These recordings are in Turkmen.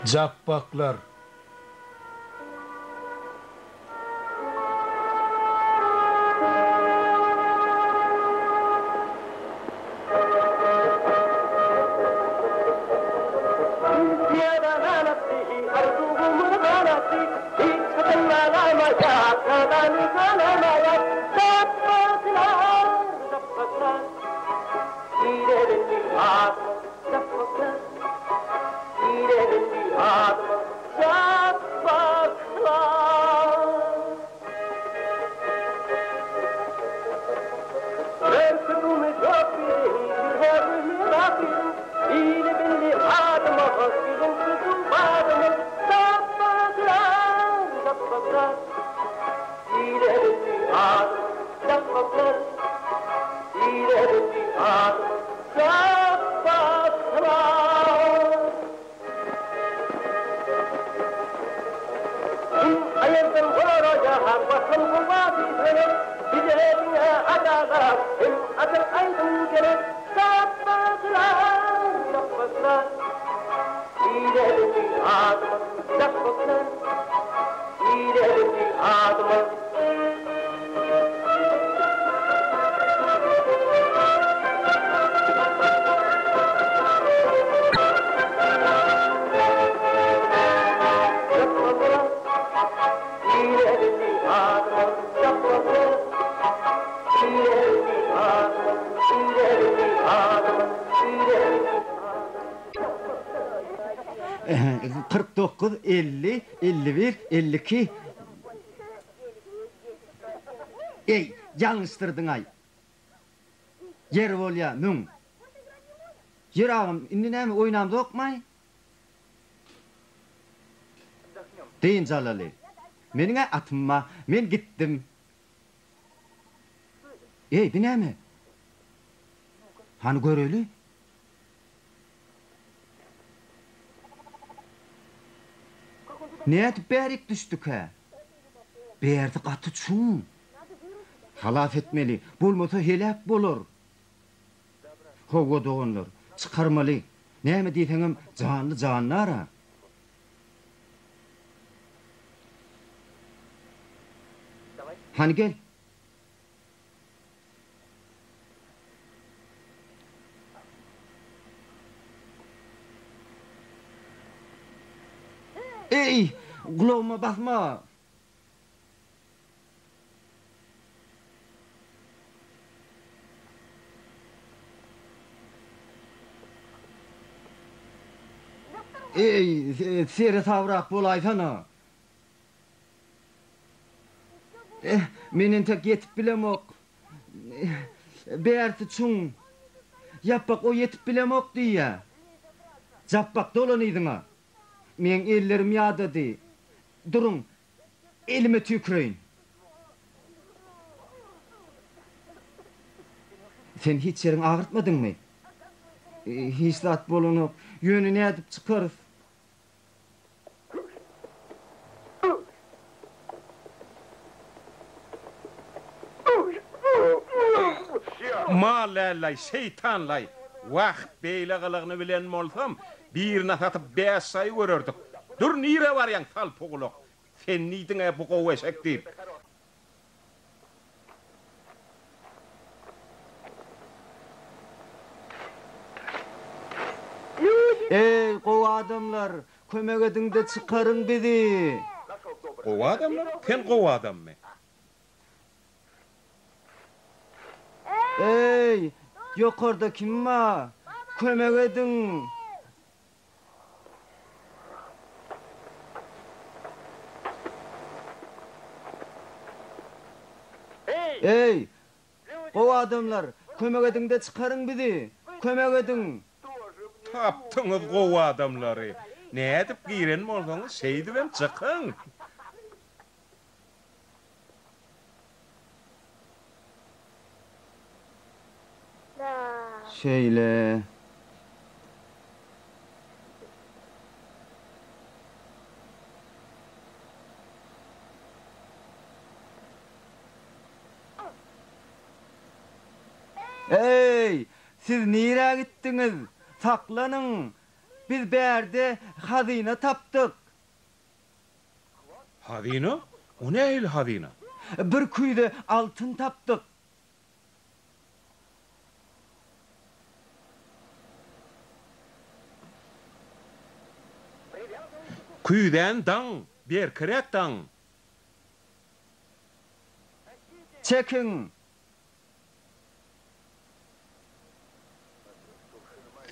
Japbaklar. 49, 50, 51, 52. Eý, ýalňyşdyrdyň-aý. Ýeri bolýa, müň. Ýeri agam, indi näme, oýnamzokmaý? Dynç alaly. Meniň-ä atym bar. Men gitdim. Eý, bi näme? Hany göreli. Nädip bärik düşdükä? Bärsi gaty çuň. Halas etmeli, bolmasa heläk bolar. Hawa, doganlar, çykarmaly. Näme diýseňem, janly jandar-a. Hany gel. Eý, gulagyma basma! Eý, seresabrak bolaýsana! Eh, men entek ýetip bilemok. Bärsi çuň. Ýapbak o ýetip bilemok diýýä. Japbak dolan yzyňa. Meň ellerim ýadady. Duruň, elime tüýküreýin. Sen hiç ýeriňi agyrtmadyňmy? Hiç zat bolanok. Ýöne nädip çykarys? Mal däl-laý, şeýtan-laý! Wah, beýle gylygyny bilen bolsam, birine satyp bäş şaýy görerdik. Dur, nirä barýaň, salpygulak? Sen diýdiň-ä bu gowy eşek diýip. Eý, gowy adamlar, kömek ediň-de çykaryň bizi! Gowy adamlar? Sen gowy adammy? Eý, ýokarda kim bar? Kömek ediň! Eý, gowy adamlar, kömek ediň-de çykaryň bizi! Kömek ediň! Tapdyňyz gowy adamlary. Nädip giren bolsaňyz, şeýdibem çykyň! Şeýle. Eý, siz nirä gitdiňiz? Saklanyň! Biz bärde hazyna tapdyk. Hazyna? O nähili hazyna? Bir küýze altyn tapdyk. Küýzäni daň, berkiräk daň! Çekiň!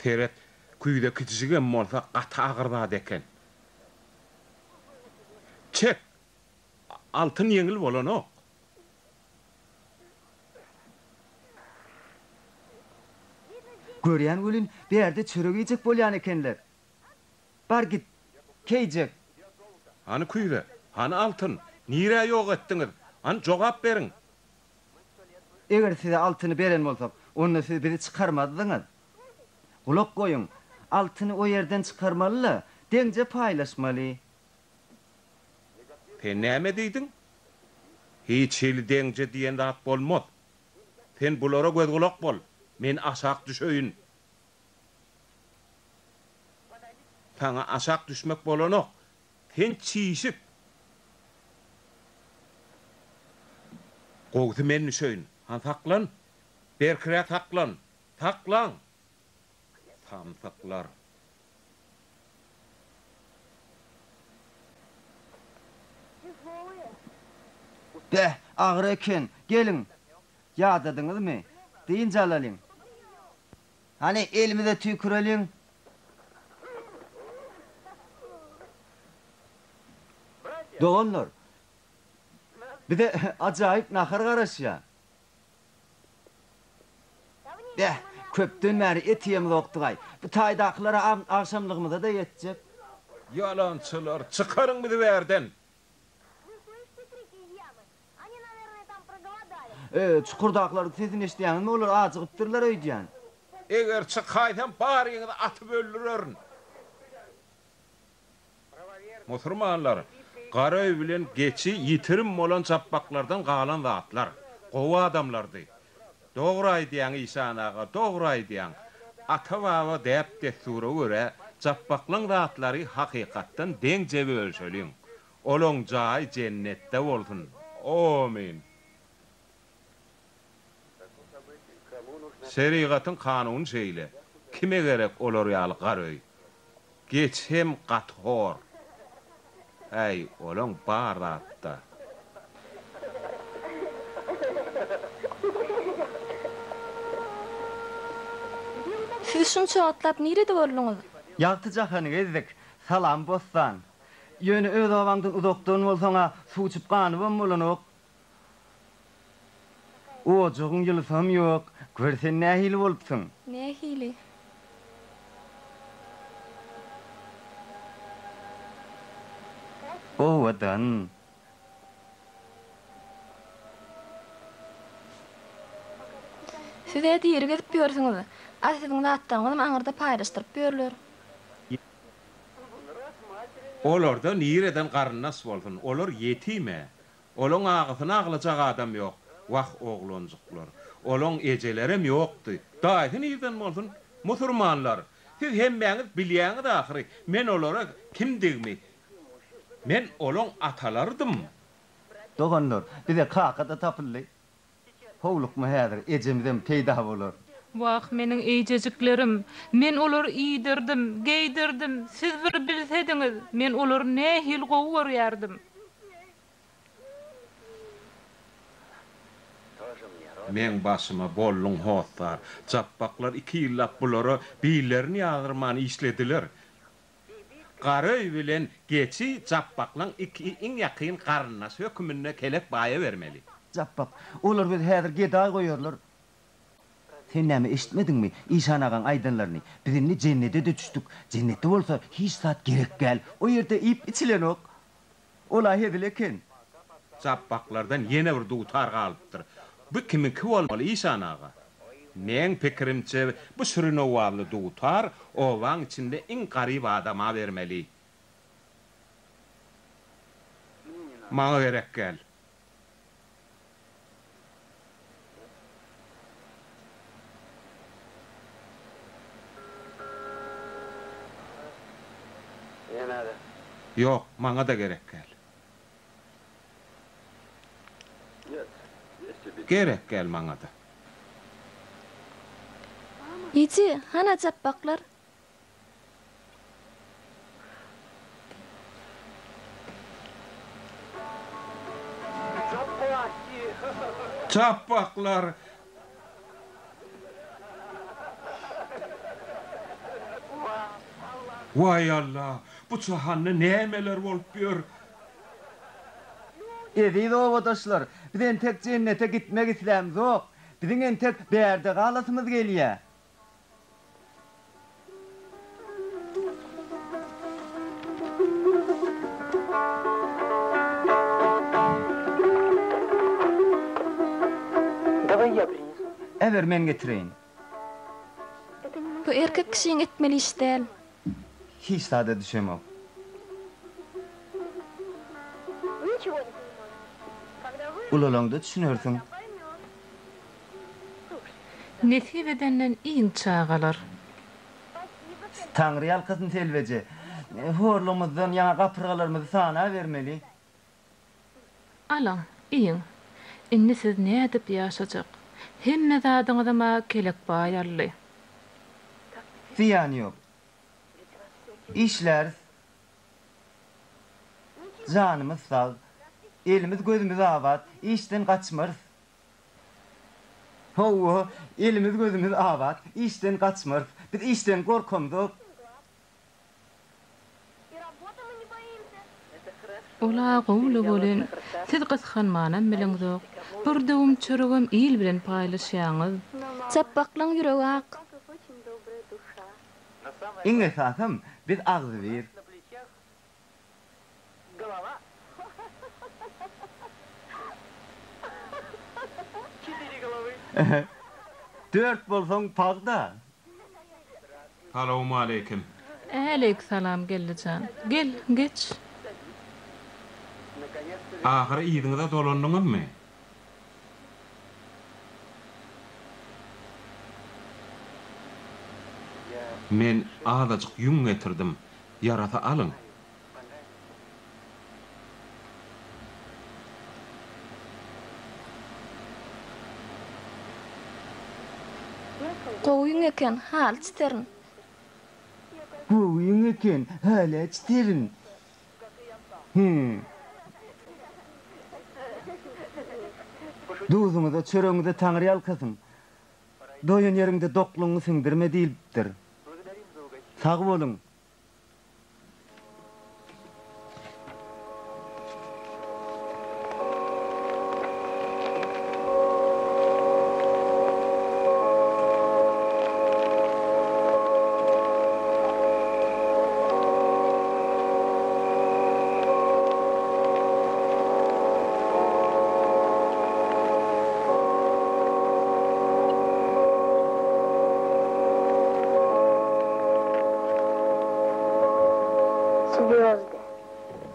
Seret, küýze kiçijigem bolsa gaty agyr zat eken. Çek! Altyn ýeňil bolanok. Görýän welin, bärde çörek iýjek bolýan ekenler. Bar git, keýjek. Hany küýze? Hany altyn? Nirä ýok etdiňiz? Hany jogap beriň! Eger size altyny beren bolsak, onda siz bizi çykarmazdyňyz. Gulak goýuň, altyny o ýerden çykarmaly-da, deňje paýlaşmaly. Sen näme diýdiň? Hiç hili deňje diýen zat bolmaz. Sen bulara göz-gulak bol, men aşak düşeýin. Saňa aşak düşmek bolanok. Sen çişik. Gowusy men düşeýin. Hany saklan. Berkiräk saklan. Saklan! Samsyklar. Beh, agyr eken. Geliň. Ýadadyňyzmy? Dynç alalyň. Hany, elimize tüýküreliň. Doganlar, bize ajaýyp nahar garaşýar. Beh, köpden bäri et iýemzokdygaý. Bu taýdakylara agşamlygymyza-da ýetjek. Ýalançylar, çykaryň bizi bärden! Çukurdakylaryň sesini eşidýäňizmi? Olar ajygypdyrlar öýdýän. Eger çykaýsam, baryňyzy atyp öldürerin. Musurmanlar, Garaöý bilen geçi ýitirim bolan çapbaklardan galan zatlar. Gowy adamlardy. Dogry aýdýaň işan aga, dogry aýdýaň. Ata-baba däp-dessura görä, Japbaklaň zatlary hakykatdan deňje bölşeliň. Olaň jaýy jennetde bolsun. Omyn. Şerigatyň kanuny şeýle. Kime gerek olar ýaly gar öý. Geçi hem gaty hor. Äý, olaň bar zatda. Siz şunça wagtlap nirede bolduňyz? Ýagty jahany gezdik. Salam Bossan. Ýöne öz obaňdan uzakdan bolsaň-a suw içip ganybam bolanok. Ojagyň ýylysam ýok. Gör sen nähili bolupsyň? Nähili? Owadan. Siz-ä diri gezip ýörsüňiz. A siziň zatlaryňyzam aňyrda paýlaşdyryp ýörler. Olarda nireden garyndaş bolsun, olar ýetim-ä. Olaň agysyny aglajak adam ýok. Wah, oglanjyklar. Olaň ejelerem ýokdy. Daýysy nirden bolsun? Musurmanlar! Siz hemmäňiz bilýäňiz ahyry, men olara kimdigimi. Men olaň atalarydym. Doganlar, bize kaka-da tapyldy. Howlukma häzir ejemizem peýda bolar. Wah, meniň eýjejiklerim! Men olary iýdirdim, geýdirdim, siz bir bilsediňiz, men olary nähili gowy görýärdim! Meň başyma bolduň hossar. Japbaklar iki ýyllap bulara billerini ýazdyrman işlediler. Garöý bilen geçi Japbaklaň iki iň ýakyn garyndaşy höküminde Kelek baýa bermeli. Japbak, olar bizi häzir gedaý goýarlar. Sen näme eşitmediňmi, işan agaň aýdanlaryny? Biz indi jennede-de düşdük. Jennetde bolsa hiç zat gerek däl. O ýerde iýip-içilenok. Ol-a hezil eken. Japbaklardan ýene bir dutar galypdyr. Bu kimiňki bolmaly, işan aga? Meň pikirimçe, bu şirin owazly dutar obaň içinde iň garyp adama bermeli. Maňa gerek däl. Ýok, maňa-da gerek däl. Gerek däl maňa-da. Eje, hana japbaklar? Japbaklar! Waý Alla, bu jahanda nämeler bolup ýör? Eziz obadaşlar, biz entek jennete gitmek islämzok. Biziň entek bärde galasymyz gelýär. Äber men getireýin. Bu erkek kişiň etmeli işi däl. Hiç zada düşemok. Ulalaňda düşünersiň. Nesip edenden iýiň çagalar. Taňry ýalkasyn Selbeje. Horlugymyzdan ýaňa gapyrgalarymyzy sanabermeli. Alyň, iýiň. Indi siz nädip ýaşajak? Hemme zadyňyzam-a Kelekbaý aldy. Zyýany ýok. Işläris. Janymyz sag, elimiz gözümiz abat, işden gaçmarys. Hawa, elimiz gözümiz abat, işden gaçmarys. Biz işden gorkamzok. Ol-a gowy-la welin, siz gysganmanam bileňzok. Bir döwüm çöregem il bilen paýlaşýaňyz. Çapbaklaň ýüregi ak. Iň esasam, biz agzybir. Dört bolsaň pagda. Salowmaleýkim. Äleýk salam Geldi jan. Gel, geç. Ahyry yzyňyza dolandyňyzmy? Men azajyk ýüň getirdim. Ýarasa alyň. Gowy ýüň eken, haly çiterin. Gowy ýüň eken, haly çiterin. Hü. Duzuňyza, çöregiňize Taňry ýalkasyn. Doýan ýeriňde doklugyňy siňdirme diýlipdir. Sag boluň.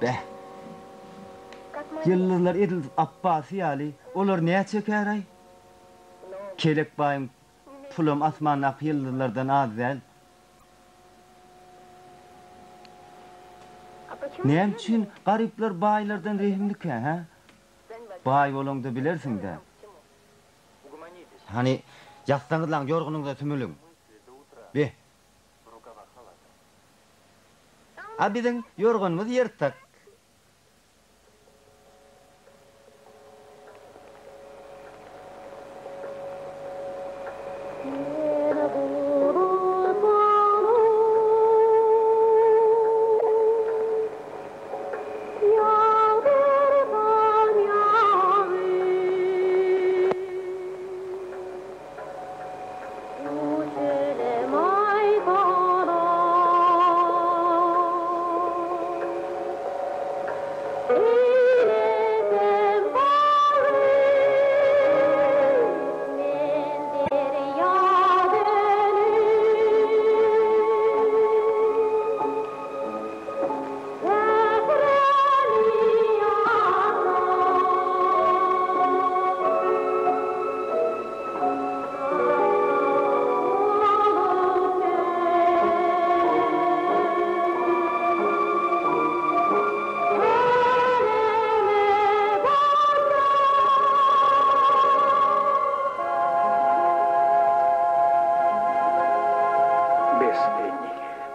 Beh. Ýyldyzlar edil Apbasy ýaly, olar näçe käraý? Kelek baýyň pulam asmandaky ýyldyzlardan az däl. Näme üçin garyplar baýlardan rehimlikä, hä? Baý bolaňda bilersiň-dä. Hany, ýatsaňyzlaň, ýorganyňyza sümüliň. Be. A biziň ýorganymyz ýyrtyk.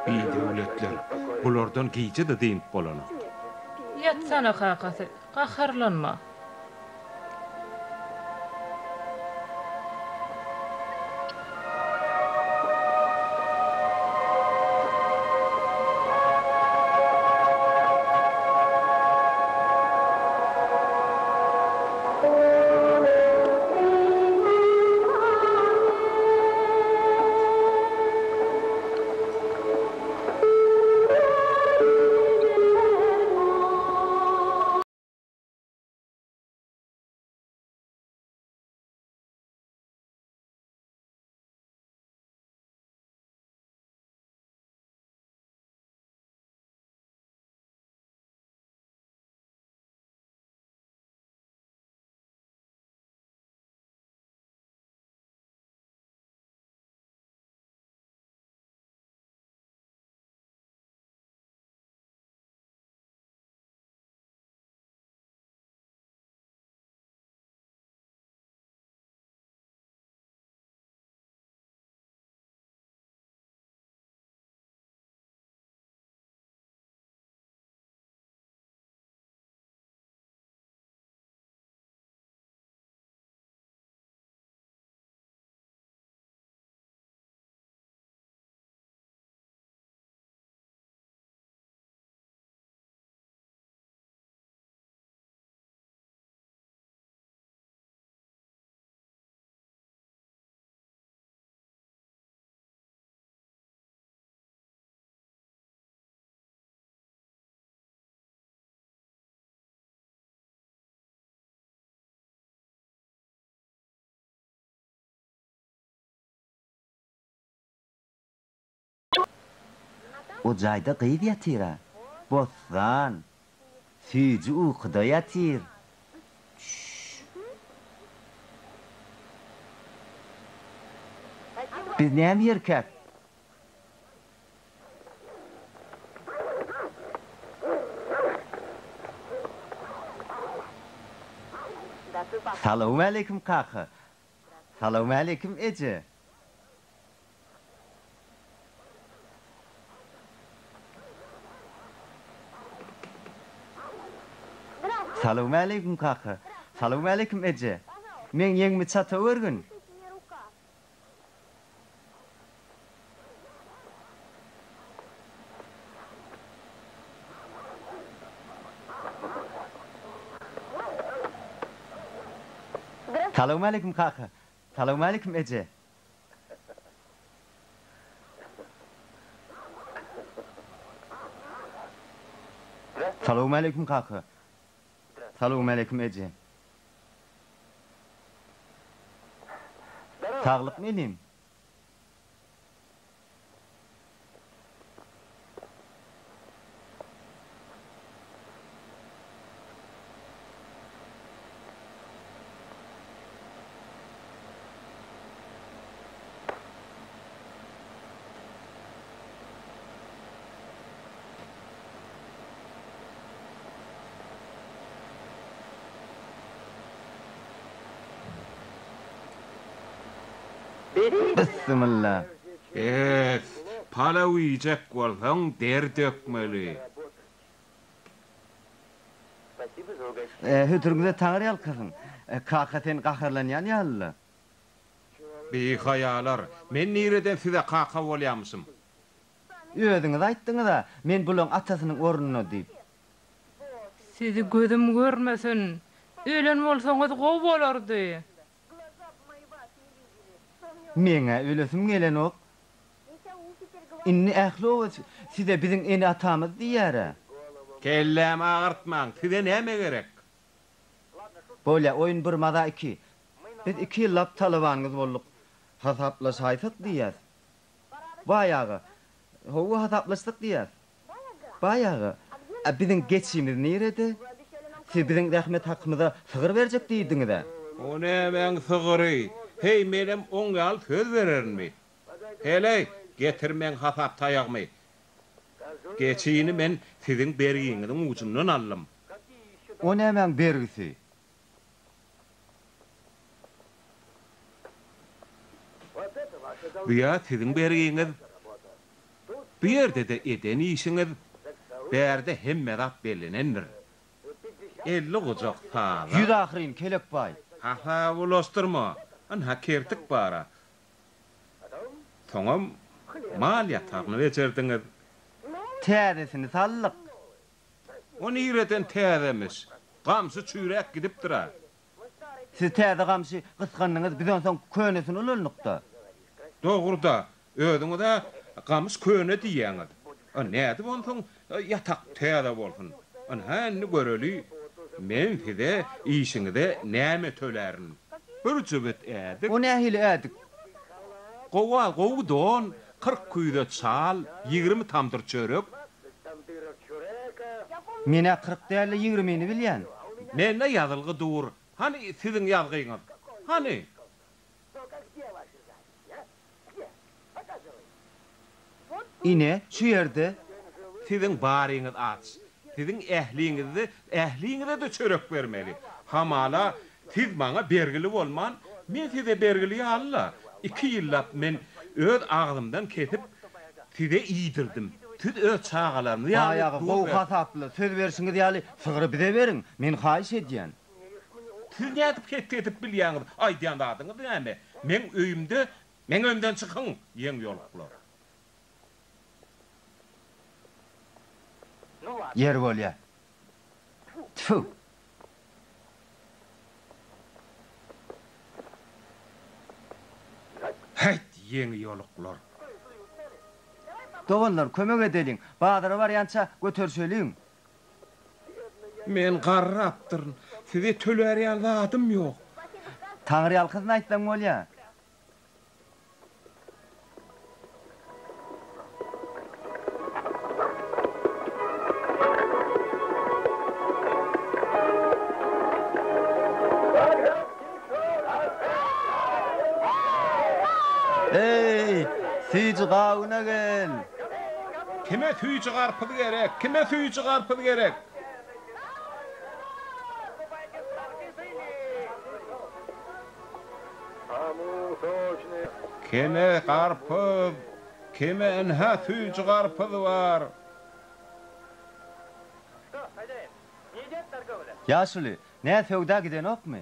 Bidöwletler, bulardan gije-de dynyp bolanok. Ýatsana kakasy, gaharlanma. O jaýda gyz ýatyr-a. Bossan. Süýji ukuda ýatyr. Çüş. Biz näme ýerkäk? Salowmaleýkim kaka. Salowmaleýkim eje. Salowmaleýkim kaka. Salowmaleýkim eje. Meň ýeňimi çatawergin. Salowmaleýkim kaka. Salowmaleýkim eje. Salowmaleýkim kaka. Salowmaleýkim eje. Saglykmy inim? Bissimilla. Bes, palaw iýjek bolsaň der dökmeli. Hödüriňize taňryýalkasyn. Kaka sen gaharlanýan ýaly-la. Bihaýalar, men nireden size kaka bolýamyşym? Özüňiz aýtdyňyz-a, men bulaň atasynyň ornuna diýip. Sizi gözüm görmesin. Ölen bolsaňyz gowy bolardy. Meň-ä ölesim gelenok. Indi ähli oba size biziň ene-atamyz diýýär-ä. Kellämi agyrtmaň, size näme gerek? Bolýa, oýun bir, maza iki. Biz iki ýyllap talabanyňyz bolduk. Hasaplaşaýsak diýýäs. Baý aga, Hawa, hasaplaşsak diýýäs. Baý aga, A biziň geçimiz nirede? Siz biziň zähmet hakymyza sygyr berjek diýdiňiz-ä? O nämäň sygyry? Heý, menem oň ýaly söz bererinmi? Heleý, getir meň hasap taýagymy. Geçini men siziň bergiňiziň ujundan aldym. O nämäň bergisi? Bu-ýa siziň bergiňiz. Bu. Bu ýerde-de eden işiňiz, bärde hemme zat bellenendir. 50 gujak sazak. Ýüz ahyryn, Kelekbaý. Hasaby bulaşdyrma. Ynha kertik bar-a. Soňam mal ýatagyny bejerdiňiz. Täzesini saldyk. O nireden täzemiş? Gamşy çüýräp gidipdir-ä. Siz täze gamşy gysgandyňyz, biz onsoň könesini ulandyk-da. Dogry-da, özüňiz-ä gamyş köne diýýäňiz. A nädip onsoň ýatak täze bolsun? Ynha indi göreli, men size işiňize näme tölärin. Bir jübüt ädik. O nähili ädik? Gowa, gowy don, 40 küýze çal, 20 tamdyr çörek. Men-ä 40 däl-de, ýigrimini bilýän. Mende ýazylgy dur. Hany siziň ýazgyňyz? Hany? Ine, şu ýerde. Siziň baryňyz aç. Siziň ähliňizde, ähliňize-de çörek bermeli. Hamala, siz maňa bergili bolman, men size bergili ýaly-la. Iki ýyllap men öz agzymdan kesip, size iýdirdim. Siz öz çagalaryňyz ýaly Baý aga, gowy hasaply, söz berşiňiz ýaly, sygry bize beriň, men haýyş edýän. Siz nädip hetdi edip bilýäňiz, aýdýan zadyňyz näme? Meň öýümde, meň öýümden çykyň, ýeňiýoluklar. Ýeri bolýa. Tfu! Häýt, ýeňiýoluklar. Doganlar, kömek edeliň, bazara barýança göterişeliň. Men garrapdyryn, size tölär ýaly zadym ýok. Taňryýalkasyn aýtsaň bolýa. Eý, süýji gawuna gel! Kime süýji garpyz gerek? Kime süýji garpyz gerek? Kime garpyz? Kime ynha süýji garpyz bar? Ýaşuly, nä söwda gidenokmy?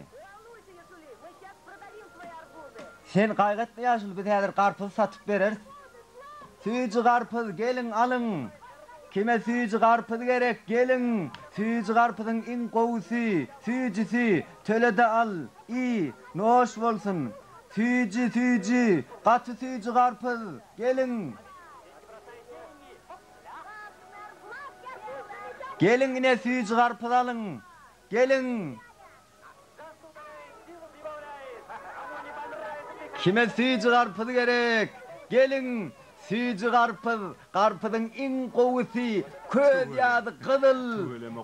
Sen gaýgy etme ýaşuly, biz häzir garpyzy satyp bereris. Süýji garpyz, geliň alyň! Kime süýji garpyz gerek, geliň! Süýji garpyzyň iň gowusy, süýjüsi, töle-de al, iý, noş bolsun! Süýji, süýji, gaty süýji garpyz, geliň! Geliň ine süýji garpyz alyň! Geliň! Kime süýji garpyz gerek? Geliň, süýji garpyz, garpyzyň iň gowusy, köz ýaly gyzyl.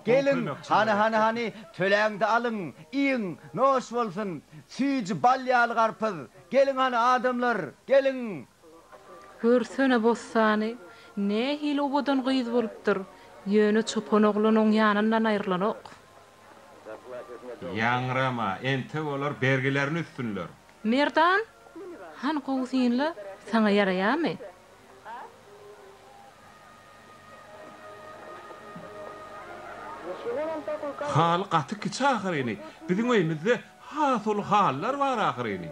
Geliň, hany, hany, hany, töläň-de alyň, iýiň, noş bolsun. Süýji bal ýaly garpyz. Geliň hany, adamlar, geliň! Görsene Bossany, nähili owadan gyz bolupdyr. Ýöne çopan oglan oň ýanyndan aýrylanok. Ýaňrama, entek olar bergilerini üstünler. Merdan, hany gowy synla, saňa ýaraýarmy? Haly gaty kiçi ahyryny, biziň öýümizde has uly halylar bar ahyryny.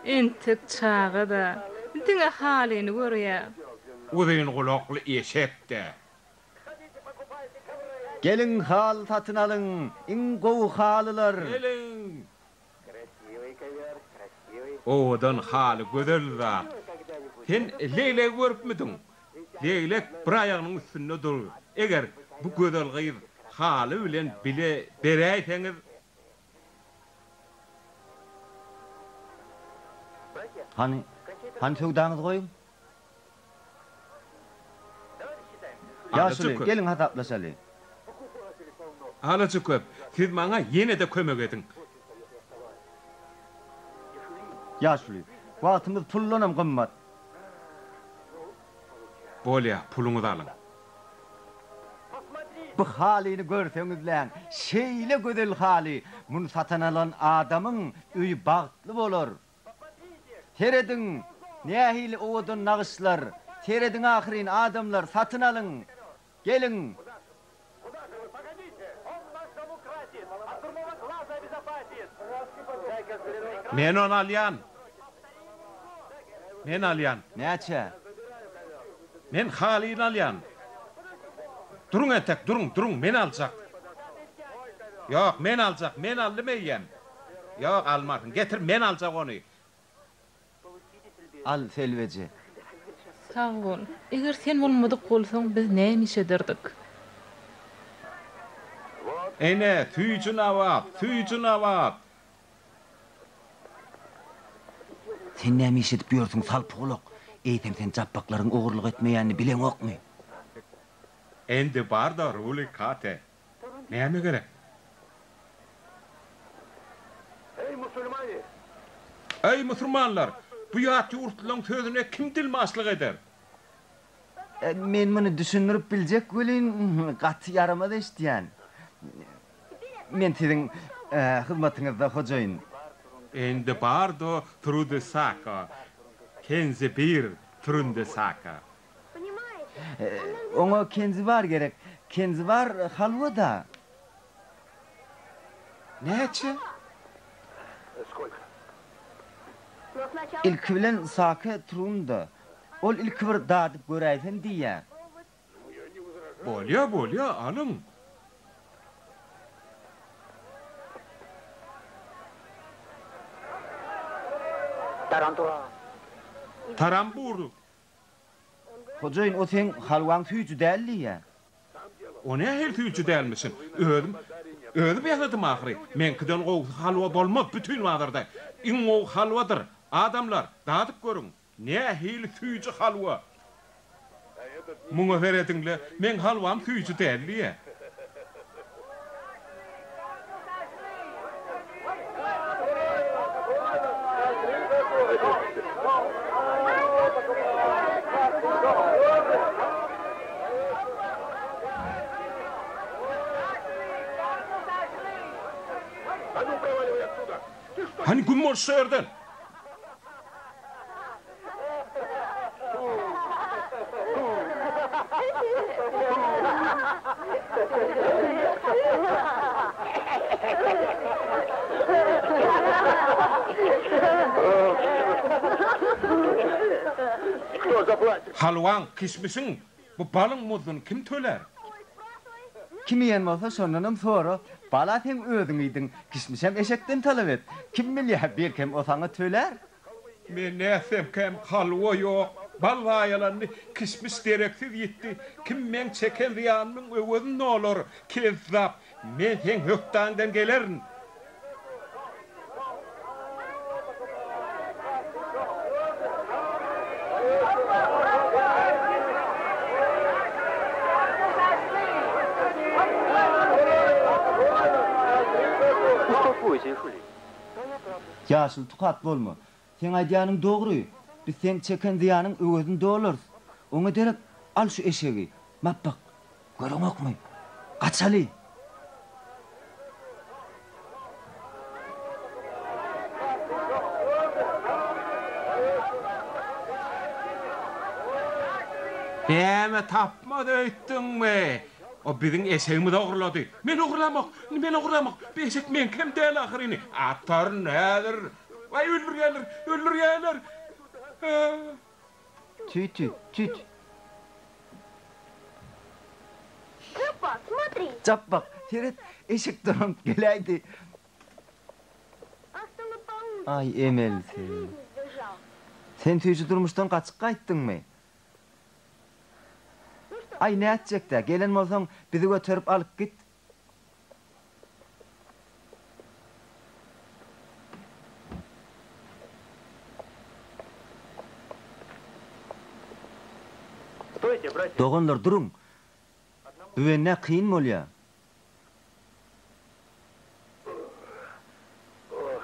Entek çaga-da, diňe halyny görýär. Uzyn gulakly eşek-dä. Geliň haly satyn alyň, iň gowy halylar. Geliň! Owadan haly gözel zat. Sen leglegi görüpmidiň? Leglek bir aýagynyň üstünde dur. Eger bu gözel gyz haly bilen bile beräýseňiz. Hany, hany söwdaňyzy goýuň. Ýaşuly, geliň hasaplaşaly. Alyjy köp. Siz maňa ýene-de kömek ediň. Ýaşuly, wagtymyz puldanam gymmat. Bolýa, puluňyzy alyň. Bu halyny görseňizläň, şeýle gözel haly, muny satyn alan adamyň öýi bagtly bolar. Serediň, nähili owadan nagyşlar! Serediň ahyryn, adamlar, satyn alyň! Geliň! Men ony alýan. Men alýan. Näçä? Men halyny alýan. Duruň entek, duruň, duruň, men aljak. Ýok, men aljak, men aldym eýýäm. Ýok, almarsyň. Getir, men aljak ony. Al, Selweje. Sag bol. Eger sen bolmadyk bolsaň, biz näme iş ederdik? Ene, süýji nabat, süýji nabat! Sen näme iş edip ýörsüň, salpygulak? Eýsem sen japbaklaryň ogurlyk etmeýänini bileňokmy? Endi bar-da, Ruli Kate. Näme gerek? Eý, musulmanlar! Bu ýat ýurtlylaň sözüne kim dilmaçlyk eder? Men muny düşündirip biljek welin, gaty ýaramaz eşidýän. Men siziň hyzmatyňyzda, hojaýyn. Endi bardo trudesaka, kenzi bir trundesaka. Oňa kenzibar gerek. Kenzibar halwa-da. Näçe? Ilki bilen sake trunda. Ol ilki bir dadyp göräýsin diýýä. Bolýa, bolýa, alyň. Tarambur. Hojaýyn, o seň halwaň süýji däl diýýä. O nähili süýji dälmişin? Özüm, özüm ýasadym ahyry. Meňkiden gowusy halwa bolmaz bütin bazarda. Iň gowy halwadyr. Adamlar, dadyp görüň. Nähili süýji halwa! Muňa serediň-le, meň halwam süýji däl diýýä. Hany güm bol şu ýerden! Halwaň, kişmişiň, bu balyň muzduny kim tölär? Kim iýen bolsa şondanam sora. Bala seň özüň iýdiň, kişmişem eşekden talap et. Kim bilýär, belkem o saňa tölär. Men nätsemkäm, halwa ýok, bal zaýalandy, kişmiş dereksiz ýitdi. Kim meň çeken zyýanymyň öwezini dolar? Kezzap, men seň hökdaňdan gelerin. Ýaşuly tukat bolma. Seň aýdýanyň dogry. Biz seň çeken zyýanyň öwezini dolarys. Oňa derek al şu eşegi. Mapbak, göreňokmy? Gaçaly! Näme tapmaz öýtdüňmi? O biziň eşegimizi ogurlady. Men ogurlamok, men ogurlamok. Bu eşek meňkem däl ahyryny. Ataryn häzir. Waý, öldürýärler, öldürýärler. Tüt-tüt, tüt. Japbak, seret, eşek dolanyp geläýdi. Aý, emelsiz. Sen süýji durmuşdan gaçyp gaýtdyňmy? Aý, nätjek-dä, gelen bolsaň, bizi göterip alyp git. Doganlar, duruň! Bu bendä kyn bolýa.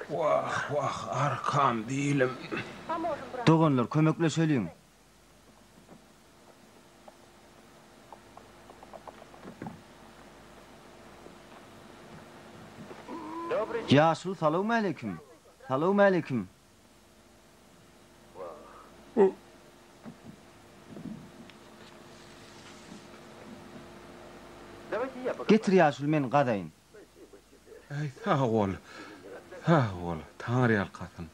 Wah, wah, arkam, bilim. Doganlar, kömekleşeliň! Ýaşuly salowmaleýkim. Salowmaleýkim. Getir ýaşuly men gazaýyn. Äý sag bol, sag bol, taňryýalkasyn.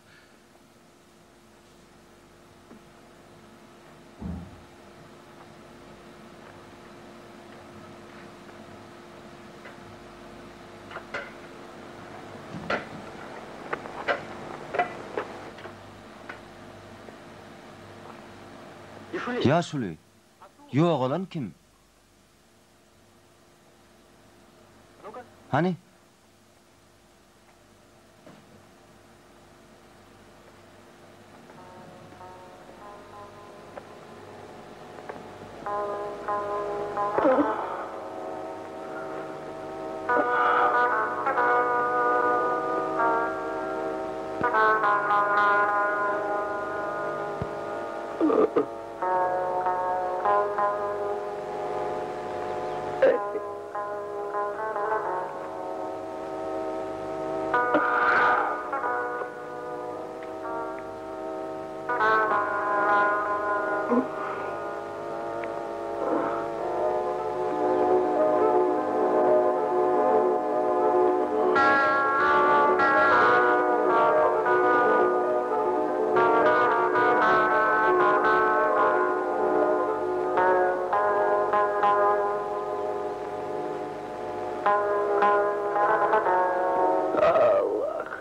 Ýaşuly, ýogalan kim? Hany?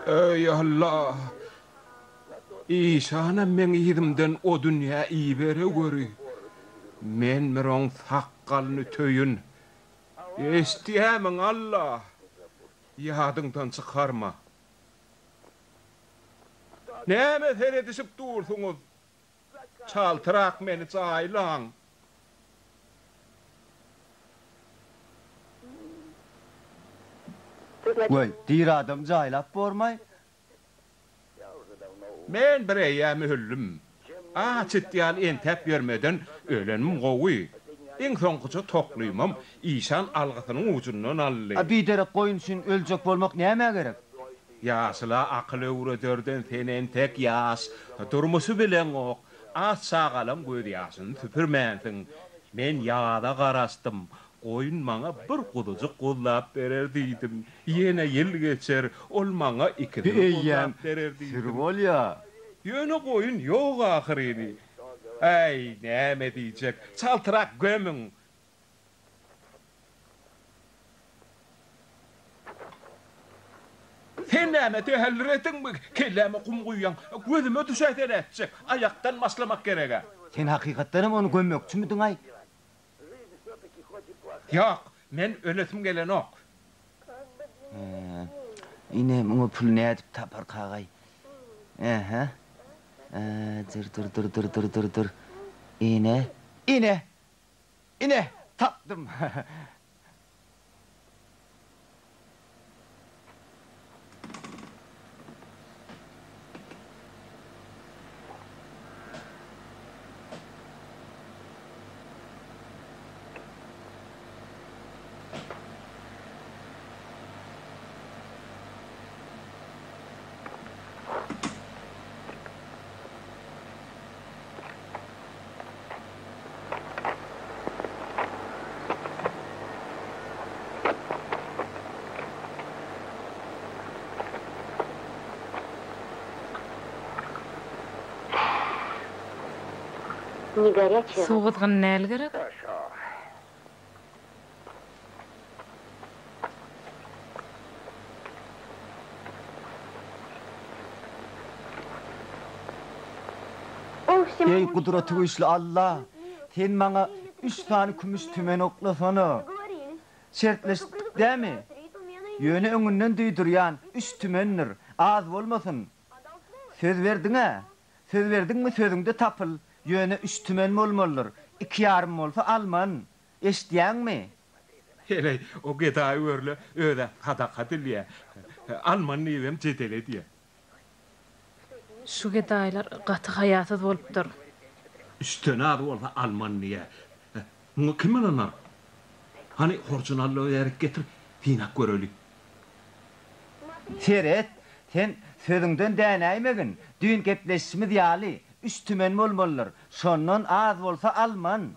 Eý Alla! Işanam meň yzymdan o dünýä iberegöri. Men bir oň sakgalyny töýün. Eşitýämiň Alla! Ýadyňdan çykarma. Näme seredişip dursuňyz? Çaltrak meni jaýlaň. Weý, diri adamy jaýlap bormaý? Men bir eýýäm öldüm. Aç it ýaly entäp ýörmeden ölenim gowy. Iň soňkuja toklymam işan algysynyň ujundan aldy. A biderek goýun üçin öljek bolmak nämä gerek? Ýaşyla akyl öwrederden sen entek ýaş, durmuşy bileňok, az çagalaň gözýaşyny süpürmänsiň. Men ýaza garaşdym, goýun maňa bir guzujyk guzlap berer diýdim. Ýene ýyl geçer, ol maňa Bi ikisini eýýäm guzlap berer süri diýdim. bolýa. Ýöne goýun ýok ahyryny. Äý, näme diýjek, çaltrak gömüň! Sen näme dälirädiňmi, kelläme gum guýýaň, gözüme düşäýse nätjek, aýakdan başlamak gereg-ä. Sen hakykatdanam ony gömmekçimidiň-aý? Ýok, men ölesim gelenok. Hä, ine, muňa pul nädip taparkagaý? Ähä, dyr-dyr-dyr-dyr-dyr-dyr, ine, ine, Ine, tapdym! Suw gyzgyn däl gerek? Eý, Gudratygüýçli Alla! Sen maňa üç sany kümüş tümen oklasana. Şertleşdik dämi? Ýöne öňünden duýdurýan, üç tümendir, az bolmasyn. Söz berdiň-ä? Söz berdiňmi, sözüňde tapyl. Ýöne üç tümen bolmalydyr. Iki ýarym bolsa alman. Eşidýäňmi? Heleý, o gedaý görle, öz-ä sadaka dilýä. Alman diýibem jedel edýä. Şu gedaýlar gaty haýasyz bolupdyr. Üçden az bolsa alman diýýä. Muňa kim ynanar? Hany, horjun al-da bärik getir, synap göreli. Seret, sen sözüňden dänäýmegin, düýn gepleşişimiz ýaly, üç tümen bolmalydyr. Şondan az bolsa alman.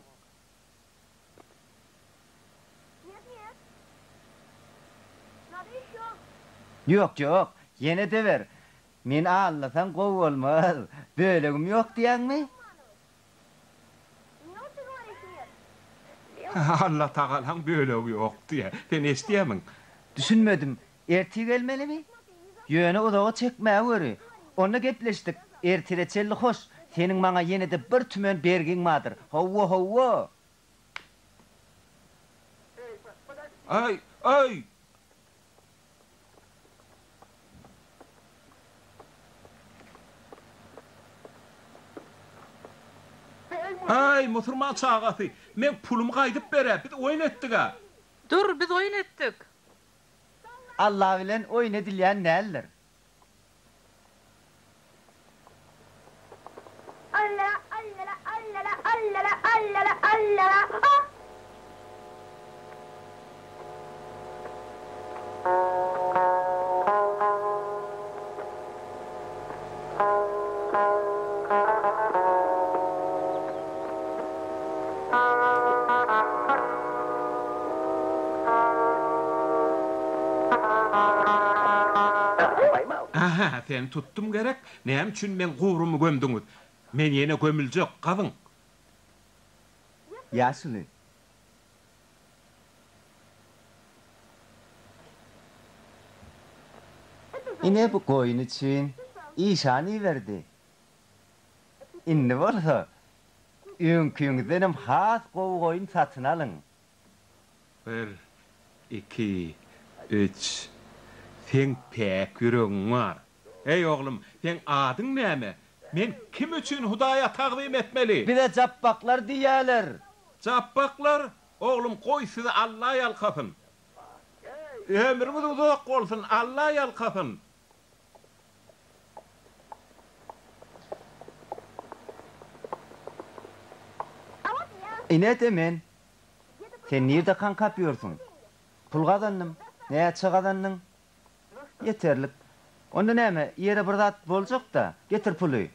Ýok, ýok, ýene-de ber. Meni aldasaň gowy bolmaz. Bölegim ýok diýýäňmi? Allatagalaň bölegi ýok diýýä. Sen eşidýämiň? Düşünmedim. Ertir gelmelimi? Ýöne uzaga çekmäweri. Onda gepleşdik. Ertire çenli hoş. Seniň maňa ýene-de bir tümen bergiň bardyr. Hawa, hawa! Aý, aý! Aý, musurman çagasy, meň pulumy gaýdyp ber-ä, biz oýun etdik-ä. Dur, biz oýun etdik. Alla bilen oýun edilýän däldir. Ähä, seni tutdum gerek? Näme üçin meň gubrumy gömdüňiz? Men ýene gömüljek, gazyň! Ýaşuly. Ine bu goýun üçin işan iberdi. Indi bolsa, öňküňizdenem has gowy goýun satyn alyň. Bir, iki, üç. Seň päk ýüregiň bar. Eý, oglum, seň adyň näme? Men kim üçin Hudaýa tagzym etmeli? Bize japbaklar diýýärler. Japbaklar? Oglum, goý sizi Alla ýalkasyn. Ömrüňiz uzak bolsun, Alla ýalkasyn. Ine-de men. Sen nirde kaňkap ýörsüň? Pul gazandym. Näçe gazandyň? Ýeterlik. Onda näme, ýere bir zat boljak-da. Getir puly.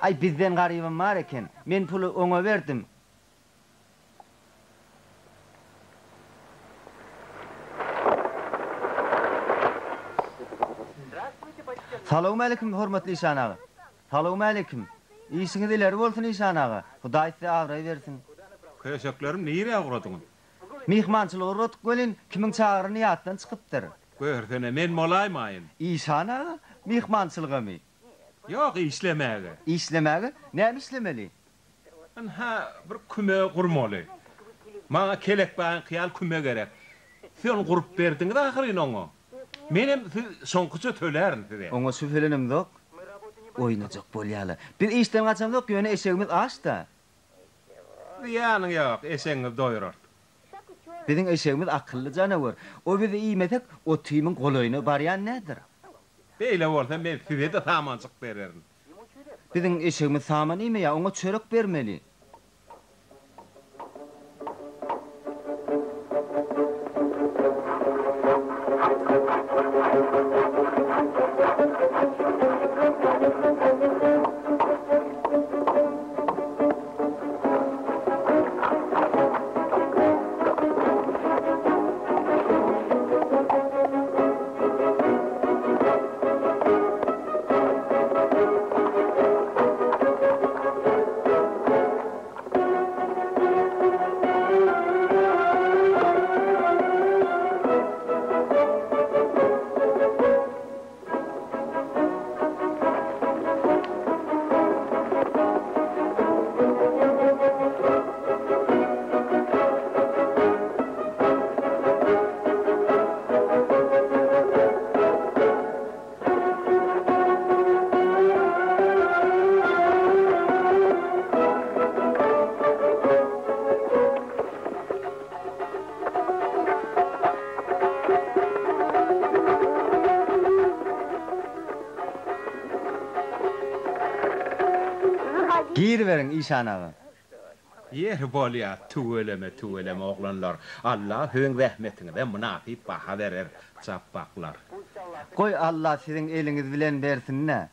Aý, bizden garybam bar eken. Men puly oňa berdim. Salowmaleýkim, hormatly işan aga. Salowmaleýkim. Işiňiz ileri bolsun, işan aga. Hudaý size abraý bersin. Köşeklerimi nirä ugradyňyz? Myhmançylyga ugradyk welin, kimiň çagyrany ýatdan çykypdyr. Görsene, men bolaýmaýyn. Işan aga, myhmançylygamy? Ýok, işlemäge. Işlemäge? Näme işlemeli? Ynha, bir küme gurmaly. Maňa kelekbaýyňky ýaly küme gerek. Siz ony gurup berdiňiz ahyryn oňa. Menem siz şoňkyça tölärin size. Oňa şübhelenemzok. Oýnajak bolýarlar. Biz işden gaçamzok, ýöne eşegimiz aç-da. Zyýanyň ýok, eşegiňizi doýurarys. Biziň eşegimiz akylly janawer. O bizi iýmesek, otymyň golaýyna barýan däldir. Beýle bolsa, men size-de samanjyk bererin. Biziň eşegimiz saman iýmeýär, oňa çörek bermeli. Giriberiň işan aga. Ýeri bolýa tüweleme tüweleme oglanlar Alla siziň zähmetiňize mynasyp baha berer Japbaklar. Goý Alla siziň eliňiz bilen bersinä.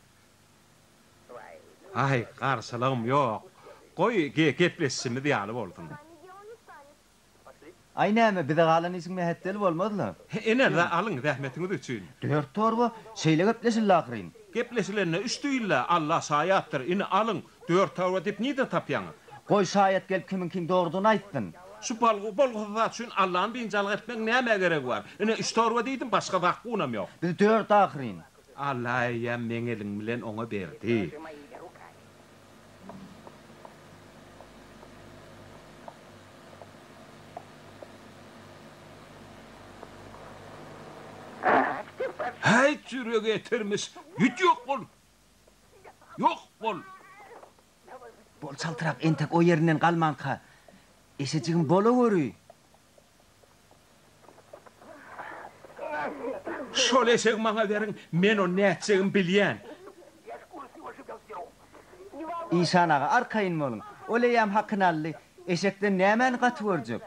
Aý garşylygym ýok. Goý gepleşişimiz ýaly bolsun. Aý näme, bize galan işiň mähetdel bolmaz-la. Ine-le, alyň, zähmetiňiz üçin. Dört torba? Şeýle gepleşildi ahyryn. Gepleşilende üç diýildi, Alla şaýatdyr. Ine, alyň, dört torba diýip nirden tapýaňyz? Goý, şaýat gelip kimiňkiň dogrudygyny aýtsyn. Şu bolgusyz zat üçin Allany biynjalyk etmegiň nämä geregi bar? Ine, üç torba diýdim, başga zakgunam ýok. Biz dört ahyryn. Alla eýýäm meň elim bilen oňa berdi. Häýt ýüregi etermiş, ýüt ýok bol! Ýok bol! Bol çaltrak entek o ýerinden galmanka. Eşejigim bolaweri. Şol eşegi maňa beriň, men ony nätjegimi bilýän. Işan aga, arkaýyn boluň. Ol eýýäm hakyny aldy. Eşekden nämäni gaty görjek?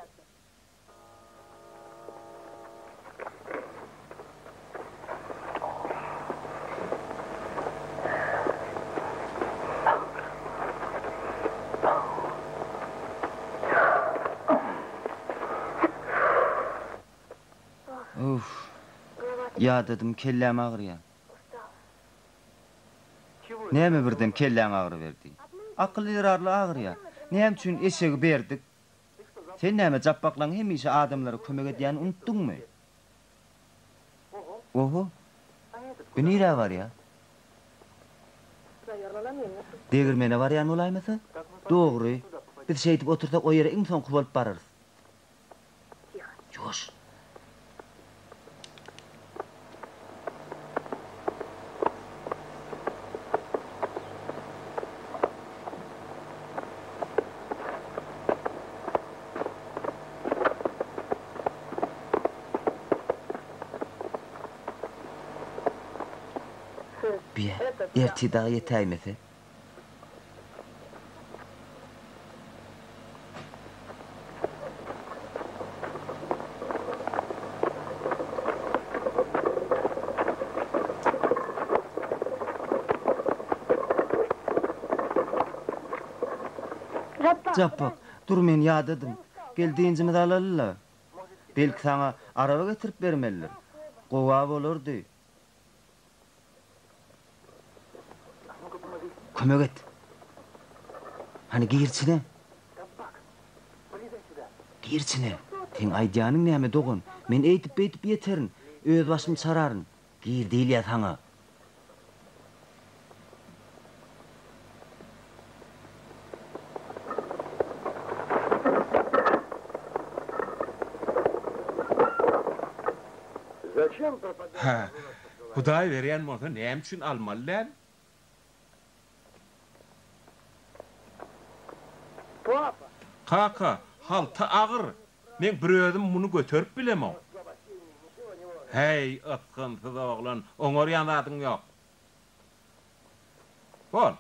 Uff. Ýadadym, kelläm agyrýar. Näme birden kelläň agyryberdi? Akyl zerarly agyrýar. Näme üçin eşegi berdik? Sen näme Japbaklaň hemişe adamlara kömek edýänini unutdyňmy? Oho. Bu nirä barýar? Degirmene barýan bolaýmasa? Dogry. Biz şeýdip otursak o ýere iň soňky bolup bararys. Ýuwaş. Biýe, ertir dagy ýetäýmese. Japbak, dur men ýadadym. Gel dynjymyzy alaly-la. Belki saňa araba getirip bermelidir. Gowa bolardy. Kömek et. Hany gir içine. Gir içine. Seň aýdýanyň näme dogan? Men eýdip-beýdip ýeterin. Öz başymy çararyn. Gir diýilýä saňa. Hä, Hudaý berýän bolsa näme üçin almaly däl? Kaka, halta agyr. Men bir özüm muny göterip bilemok. Häý, ysgynsyz oglan, oňarýan zadyň ýok. Bol.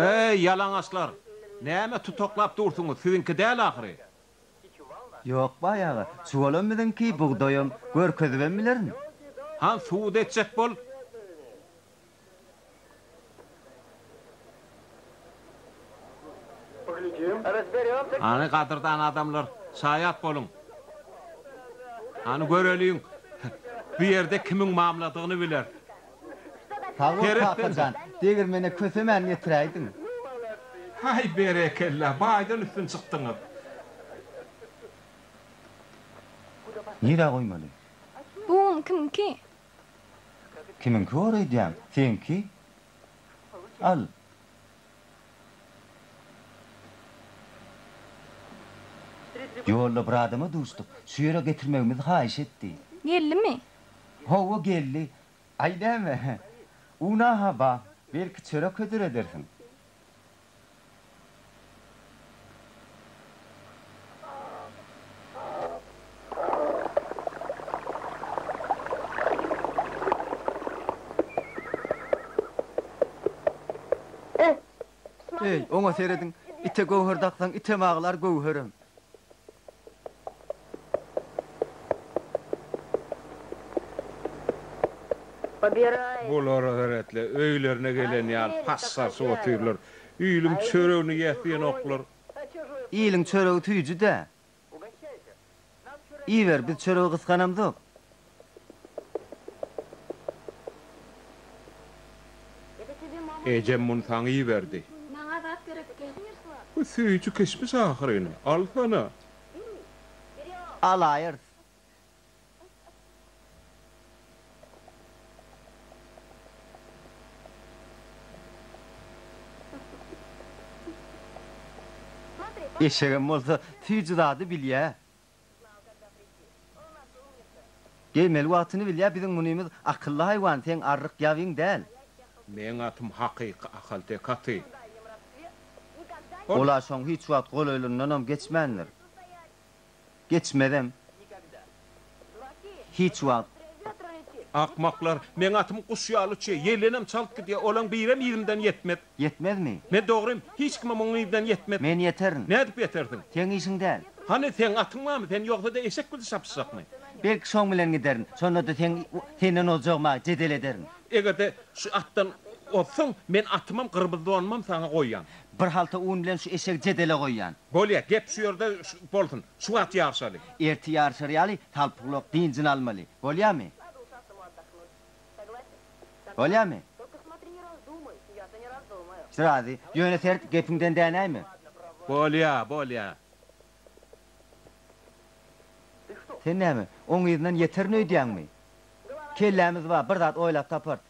Eý, ýalaňaçlar! Näme tutaklap dursuňyz, siziňki däl ahyry. Ýok, baý aga, çuwalam biziňki, bugdaýam, görkezibem bilerin. Han, subut etjek bol. Hany, gadyrdan adamlar, şaýat boluň. Hany, göreliň, bu ýerde kimiň mamladygyny bileris. Sag bol kaka jan, degirmene kösemän getiräýdiň. Haý berekella, baýdan üstün çykdyňyz. Nirä goýmaly? Bu un kimiňki? Kimiňki bor öýdýäň? Seňki. Al. Ýolda bir adama duşduk. Şu ýere getirmegimizi haýyş etdi. Geldimi? Hawa, geldi. Aý näme? Una-ha bar. Belki çörek hödür edersiň. Eý, oňa serediň, ite göwher daksaň, item aglar, göwherem. Bulara seret-le, öýlerine gelen ýaly passarsy otyrlar. Iliň çöregini iýäsienoklar. Iliň çöregi süýji-dä. Iýiber, biz çöregi gysganamzok. Ejem muny saňa iberdi. Maňa zat gerekdi. Bu süýji kişmiş ahyryn, alsana. Alaýarys. Eşegem bolsa süýji zady bilýä. Gelmeli wagtyny bilýä biziň munymyz akylly haýwan seň arryk ýabyň däl. Meň atym hakyky ahalteke aty. Ol-a şoň hiç wagt golaýlyndanam geçmändir. Geçmezem. Hiç wagt. Akmaklar, meň atym guş ýaly uçýar, ýeldenem çalt gidýär, olaň birem yzymdan ýetmez. Ýetmezmi? Men dogrym, hiç kimem oň yzyndan ýetmez. Men ýeterin. Nädip ýetersiň? Seň işiň däl. Hany, seň atyň barmy? Sen ýogsa-da eşek bilen çapyşjakmy? Belki şoň bilen giderin. Şonda-da seň senden ozjagyma jedel ederin. Eger-de şu atdan ozsaň, men atymam, gyrmyzy donumam saňa goýýan. Bir halta un bilen şu eşegi jedele goýýan. Bolýa, gep şu ýerde bolsun. Şu wagt ýaryşaly. Ertir ýaryşar ýaly salpygulak dynjyny almaly. Bolýamy? Bolýamy? Razy. Ýöne seret, gepiňden dänäýme. Bolýa, bolýa. Sen näme, oň yzyndan ýeterin öýdýäňmi? Kellämiz bar, bir zat oýlap taparys.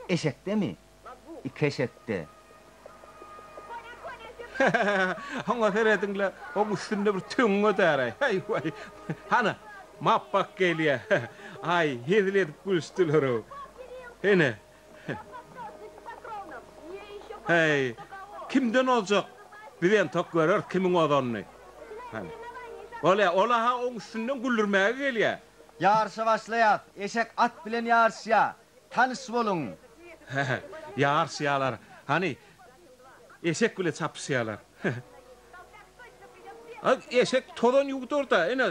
Eşekdemi? Iki eşekde. Oňa serediň-le, oň üstünde bir töňňe däl-aý. Häý, waý. Hana, Mapbak gelýä. Aý, hezil edip gülüşdiler-ow. Ene. Häý, kimden ozjak? Biz entek göreris kimiň ozanyny. Hany. Bolýa, ol-a oň üstünden güldürmäge gelýä. Ýaryşa başlaýas. Eşek at bilen ýaryşýa. Tanyş boluň. Hä-hä, ýaryşýalar. Hany, eşek bile çapyşýalar. A, eşek tozan ýuwdar-da, ine.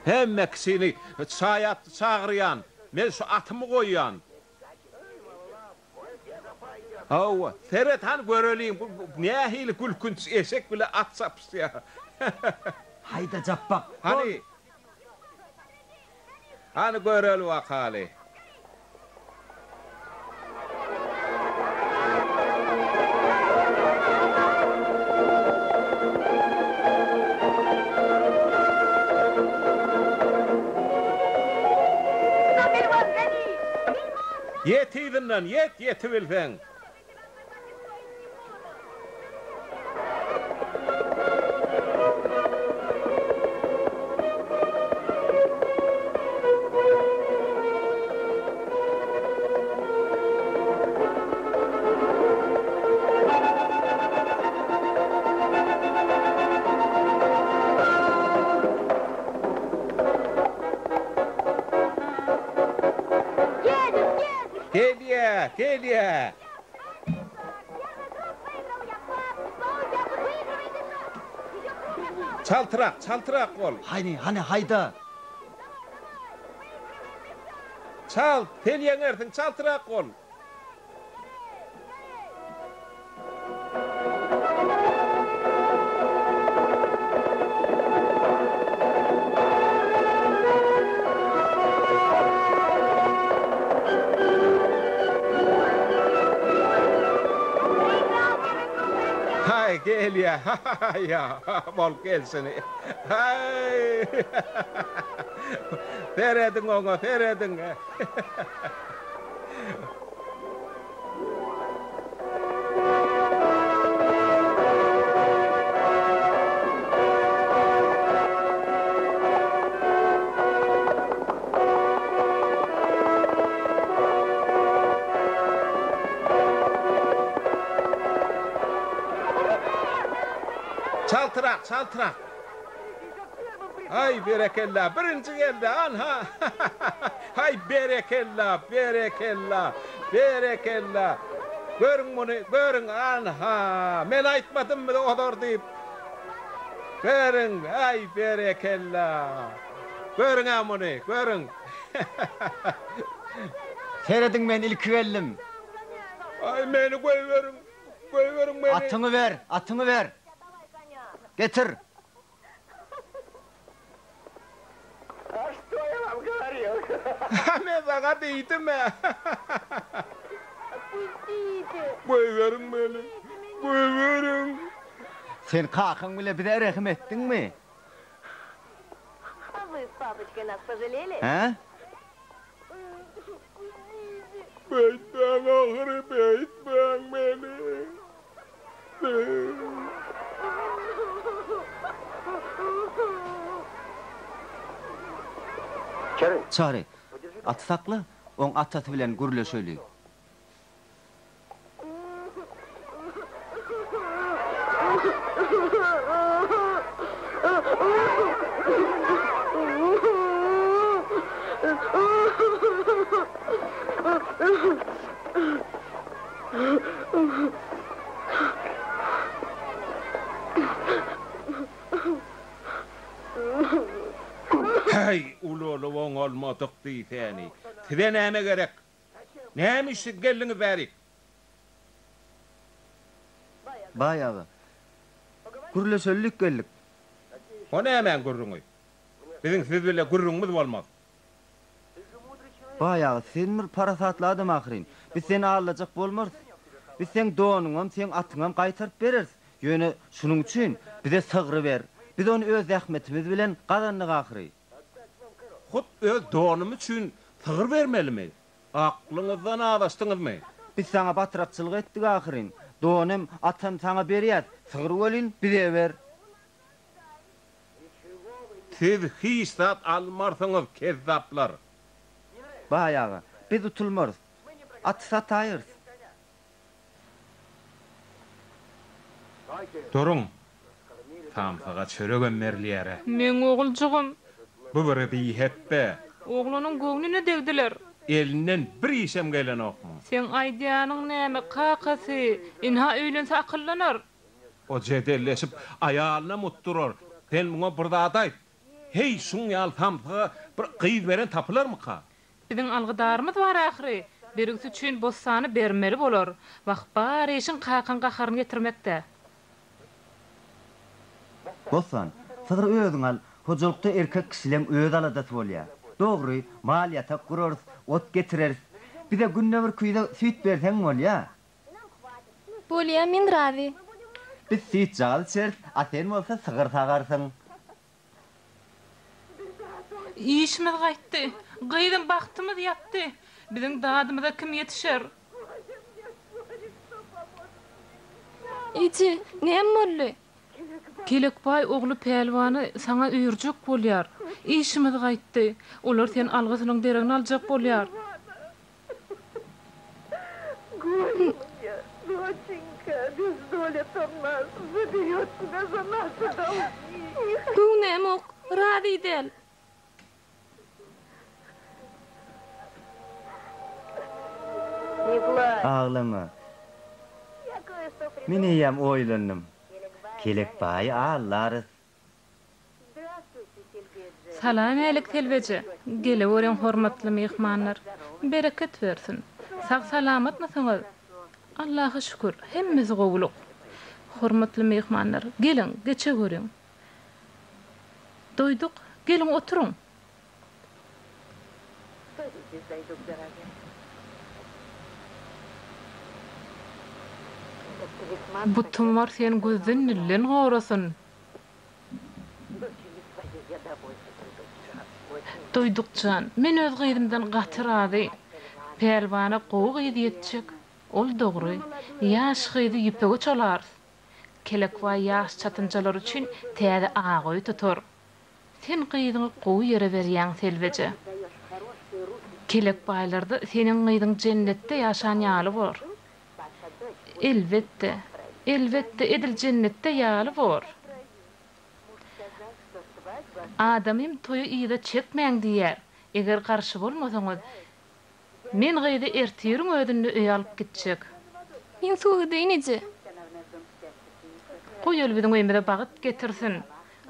Hemme kişini şaýat çagyrýan. Men şu atymy goýýan. Hawa, seret hany göreliň, bu nähili gülkünç eşek bile at çapyşýar. Haýda Japbak, bol! Hany, hany göreli bakaly. Ýet yzyndan, ýet, ýetibilseň! Gelýä, gelýä! Çaltrak, çaltrak bol! Hany, hany, haýda! Çalt, sen ýeňersiň, çaltrak bol! Haý, gelýä, ha-ha-ha-ýa, bolup gelşini. Haý! Serediň oňa, serediň! Çaltrak, çaltrak. Aý, berekella, birinji geldi, anha! Haý, berekella, berekella! Berekella! Görüň muny, görüň, anha! Men aýtmadymmy ozar diýip. Görüň, aý, berekella! Görüň-ä muny, görüň! Serediň, men ilki geldim. Aý, meni goýberiň, goýberiň meni! Atyňy ber, atyňy ber! Getir! Men saňa diýdim-ä. Goýberiň meni, goýberiň. Sen kakaň bile bize rehim etdiňmi? Hä? Beýtmäň ahyry, beýtmäň meni. Çary, aty sakla, oň atasy bilen gürleşeli. Häý, ulalyp oňalmadyk diýsäni. Size näme gerek? Näme üçin geldiňiz bärik? Baý aga, gürleşelilik geldik. O nämäň gürrüňi? Biziň siz bile gürrüňimiz bolmaz. Baý aga, sen bir parasatly adam ahyryn. Biz seni aldajak bolmarys. Biz seň donuňam, seň atyňam gaýtaryp bereris. Ýöne şunuň üçin bize sygry ber. Biz ony öz zähmetimiz bilen gazandyk ahyry. Hut öz donym üçin sygyr bermelimi? Aklyňyzdan azaşdyňyzmy? Biz saňa batrakçylyk etdik ahyryn. Donem, atam saňa berýäs, sygry welin bize ber. Siz hiç zat almarsyňyz, kezzaplar! Baý aga, biz utulmarys. Aty sataýarys. Duruň! Samsyga çöregem berilýär-ä. Meň oguljygym. Bu bir bihepbe. Oglanyň göwnüne degdiler. Elinden bir işem gelenokmy? Seň aýdýanyň näme, kakasy? Ynha öýlense akyllanar. O jedelleşip, aýalynam utdurar. Sen muňa bir zat aýt. Heý, şuň ýaly samsyga bir gyz beren tapylarmyka? Biziň algydarymyz bar ahyry. Bergisi üçin Bossany bermeli bolar. Wah, bar işiň kakaň gaharyny getirmekde. Bossan, sygry özüň al. Hojalykda erkek kişileň öz aladasy bolýar. Dogry, mal ýatak gurarys, ot getireris. Bize günde bir küýze süýt berseň bolýar. Bolýa, men razy. Biz süýtjagaz içeris, a sen bolsa sygyr sagarsyň. Işimiz gaýtdy. Gyzym, bagtymyz ýatdy. Biziň dadymyza kim ýetişer? Eje, näme boldy? Kelekbaý ogly Pälwany saňa öýerjek bolýar. Işimiz gaýtdy. Olar sen algysynyň deregini aljak bolýar. Göwnämok, razy däl. Aglama. Men eýýäm oýlandym. Kelekbaýy aldarys. Salam-älik Selbeje, geleweriň hormatly myhmanlar. Bereket bersin. Sag-salamatmysyňyz? Allaha şükür, hemmesi gowulyk. Hormatly myhmanlar, geliň, geçeweriň. Doýduk, geliň oturyň. Bu tumar seni gözden-dilden gorasyn. Doýduk jan, men öz gyzymdan gaty razy. Pälwana gowy gyz ýetjek. Ol dogry. Ýaş gyzy ýüpege çolarys. Kelekbaý ýaş çatynjalar üçin täze ak öý tutar. Sen gyzyňy gowy ýere berýäň, Selbeje. Kelekbaýlarda seniň gyzyň jennetde ýaşan ýaly bor. Elbetde, elbetde edil jennetde ýaly bor. Adamym toýy yza çekmäň diýýär. Eger garşy bolmasaňyz. Men gyzy ertiriň özünde öýe alyp gitjek. Men suwa gideýin eje. Goý ol biziň öýümize bagt getirsin.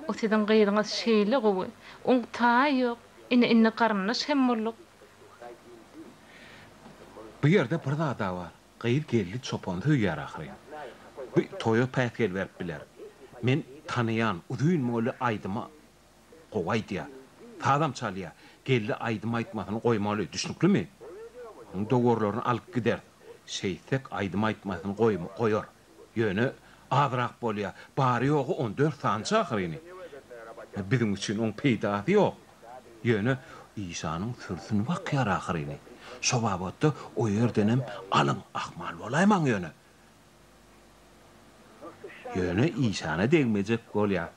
O siziň gyzyňyz şeýle gowy. Oň taýy ýok. Ine indi garyndaş hem bolduk. Bu ýerde bir zada bar. Gyz Geldi çopany söýýär ahyryn. Bu toýa päsgel berip biler. Men tanaýan, uzyn boýly aýdyma gowy aýdýar. Sazam çalýar. Geldi aýdym aýtmasyny goýmaly, düşnüklimi? Onuň dowarlaryny alyp gideris. Şeýtsek aýdym aýtmasyny goýar. Ýöne azrak bolýar. Bary-ýogy on dört sanyja ahyryny. Biziň üçin oň peýdasy ýok. Ýöne işanyň sürüsini bakýar ahyryny. Şo babatda o ýerdenem alyň, ahmal bolaýmaň ýöne. Ýöne işana degmejek bolýar.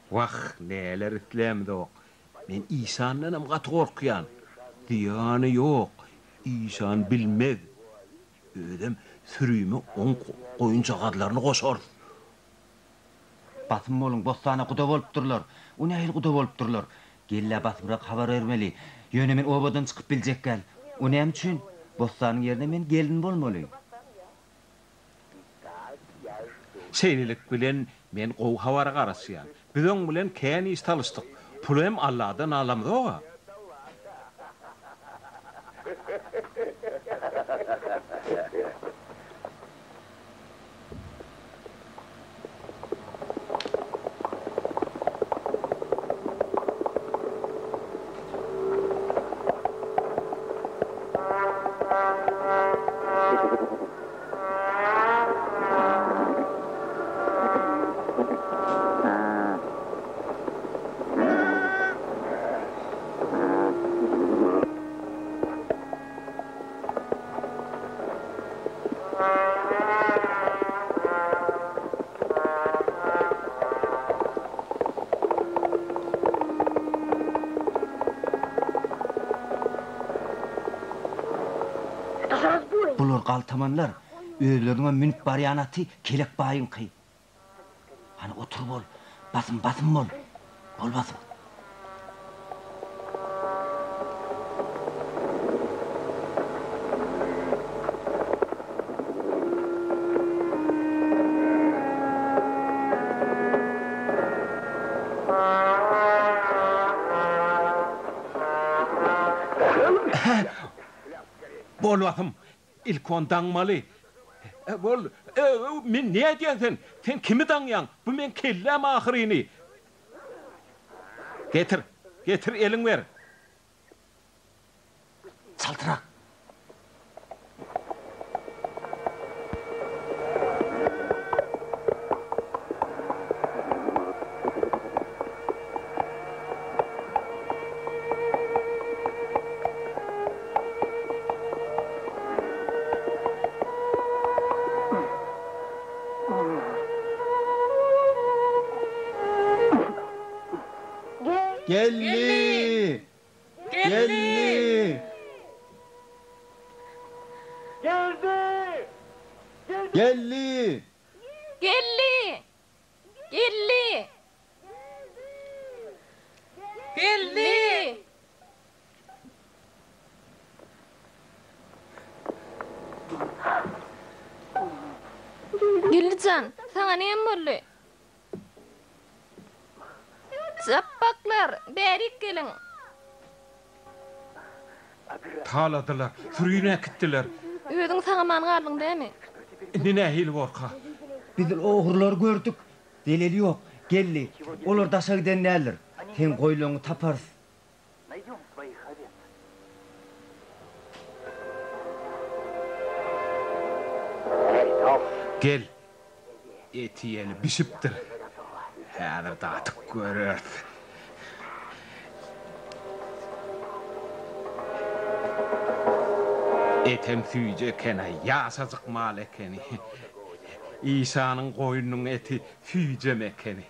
Wah, näler islämzok. Men işandanam gaty gorkýan. Zyýany ýok, işan bilmez. Özem sürüme oň goýunjagazlaryny goşarys. Basym boluň, Bossana guda bolupdyrlar. O nähili guda bolupdyrlar? Gellä basymrak habar bermeli. Ýöne men obadan çykyp biljek däl. O näme üçin? Bossanyň ýerine men gelin bolmaly. Şeýlelik bilen, men gowy habara garaşýan. Biz oň bilen kän iş salyşdyk. Puly hem Alladan alamzog-a. Bular galtamanlar. Özleriniňem münüp barýan aty Kelek baýyňky. Hany otur bol. Basym, basym bol. Bol basym. Bol basym. Ilki ony daňmaly. Bol, men ne edýäň sen? Sen kimi daňýaň? Bu meň kelläm ahyryny. Getir, getir eliň ber. Çaltrak. Geldi! Geldi! Geldi! Geldi! Geldi! Geldi! Geldi! Geldi jan, saňa näme boldy? Japbaklar, bärik geliň! Taladylar, sürini äkitdiler. Özüň sag-aman galdyň dämi? Indi nähili borka? Biz ogrulary gördük. Zeleli ýok. Geldi. Olar daşa giden däldir. Seň goýlaňy taparys. Gel. Eti ýene bişipdir. Häzir datyp göreris. Etem süýji eken-aý, ýaşajyk mal ekeni. Işanyň goýnunyň eti süýjem ekeni.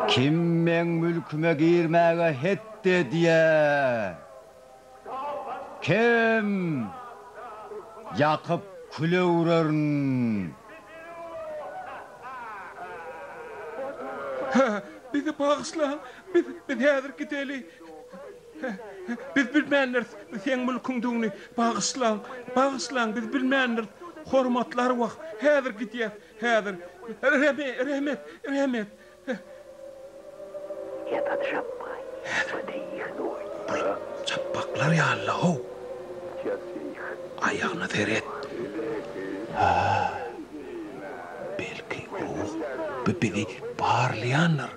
Kim meň mülküme girmäge het edýä? Kim? Ýakyp kül öwrerin. Hä, bizi bagyşlaň, biz, biz häzir gideli. Biz bilmändiris seň mülküňdigini. Bagyşlaň, bagyşlaň, biz bilmändiris. Hormatly arwah, häzir gidýäs, häzir. Rehmet, rehmet, rehmet. Häzir bul çapbaklar ýaly-la-how. Aýagyna seret. Hä, belki ruh bu bizi barlaýandyr.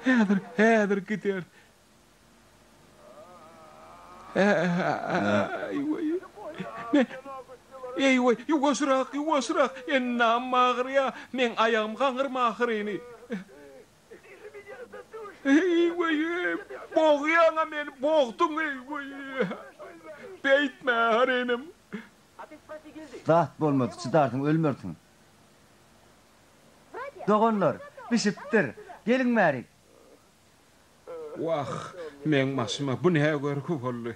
Häzir, häzir gideris. Eý-weý, ýuwaşrak, ýuwaşrak, endamym agyrýa, meň aýagym gaňyrma ahyryny. Eý-weý, bogýaň-a meni, bogduň, eý-weý. Beýtme ahyrynym. Zat bolmaz, çydarsyň, ölmersiň. Doganlar, bişipdir. Geliň bärik. Wah, meň başyma bu nä görgi boldy?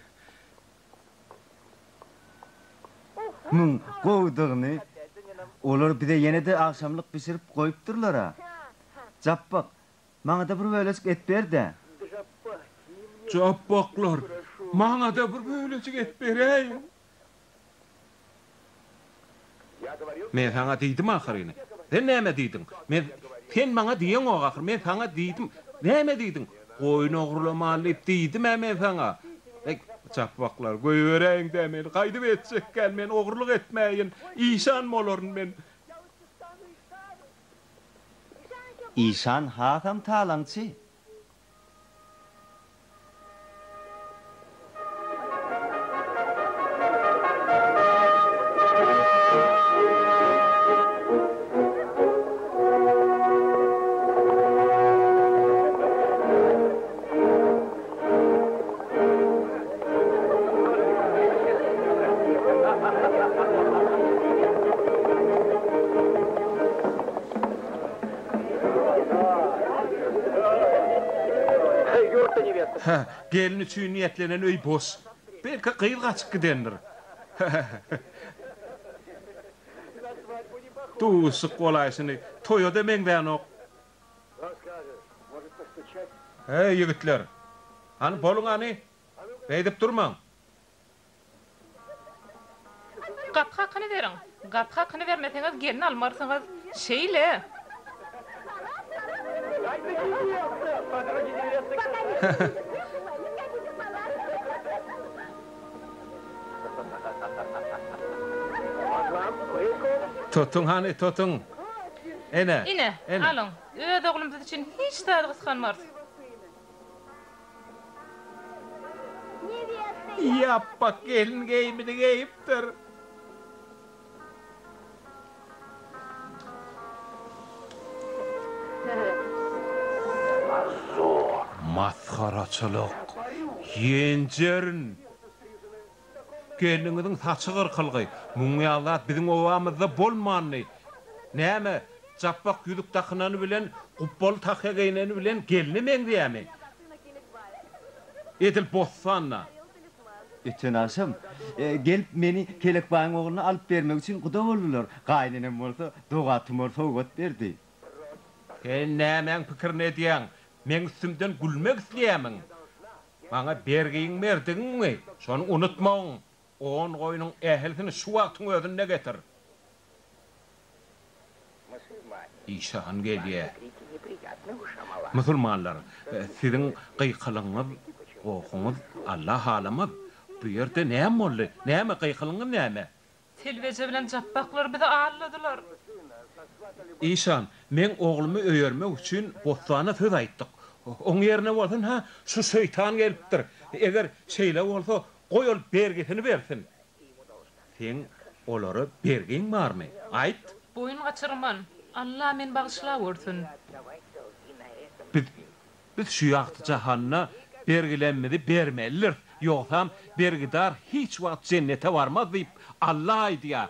Muň gowudygyny olar bize ýene-de agşamlyk bişirip goýupdyrlar-a. Japbak, maňa-da bir bölejik et ber-dä. Japbaklar, maňa-da bir bölejik et beräýiň. Men saňa diýdim ahyryny. Sen näme diýdiň? Men Sen maňa diýeňok ahyry. Men saňa diýdim. Näme diýdiň? Goýun ogurlamaly diýip diýdim-ä men saňa. Eý, çapbaklar, goýberäýiň-dä meni. Gaýdyp etjekgäl men ogurlyk etmäýin. Işan bolaryn men. Işan hasam talaňçy. Hä, gelin üçin niýetlenen öý boş. Belki gyz gaçyp gidendir. Duşuşyk bolaýşyny toýa-da meňzänok. Heý, ýigitler! Hany, boluň hany! Beýdip durmaň! Gapy hakyny beriň. Gapy hakyny bermeseňiz gelin almarsyňyz. Şeýle. Tutuň hany, tutuň. Ene. Ine, alyň. Öz oglumyz üçin hiç zady gysganmarys. Ýapbak gelin geýimini geýipdir. Masgaraçylyk. Ýenjerin. Gelniňiziň saçy gyrkylgy. Muň ýaly zat biziň obamyzda bolmandy. Näme, Japbak ýüzük dakynany bilen, gupbaly tahýa geýneni bilen gelne meňzeýämi? Edil bossanda. Öten agşam, gelip meni Kelekbaýyň ogluna alyp bermek üçin guda boldular. Gaýynenem bolsa doga-tumar sowgat berdi. Sen nämäň pikirini edýäň? Meň üstümden gülmek isleýämiň? Maňa bergiň berdigiňmi? Şony unutmagyn. On goýnuň ählisini şu wagtyň özünde getir. Işan gelýär. Musulmanlar, siziň gykylygyňyz, gohuňyz Alla halamaz. Bu ýerde näme boldy? Näme, gykylygyňyz näme? Selbeje bilen Japbaklar bizi aldadylar. Işan, meň oglumy öýermek üçin Bossana söz aýtdyk. Oň ýerine bolsa, ynha, şu şeýtan gelipdir. Eger şeýle bolsa, goý ol bergisini bersin. Seň olara bergiň barmy? Aýt! Boýun gaçyrman, Alla meni bagyşlawörsün. Biz, biz şu ýagty jahanda bergilemmizi bermelidiris, ýogsam bergidar hiç wagt jennete barmaz diýip, Alla aýdýar.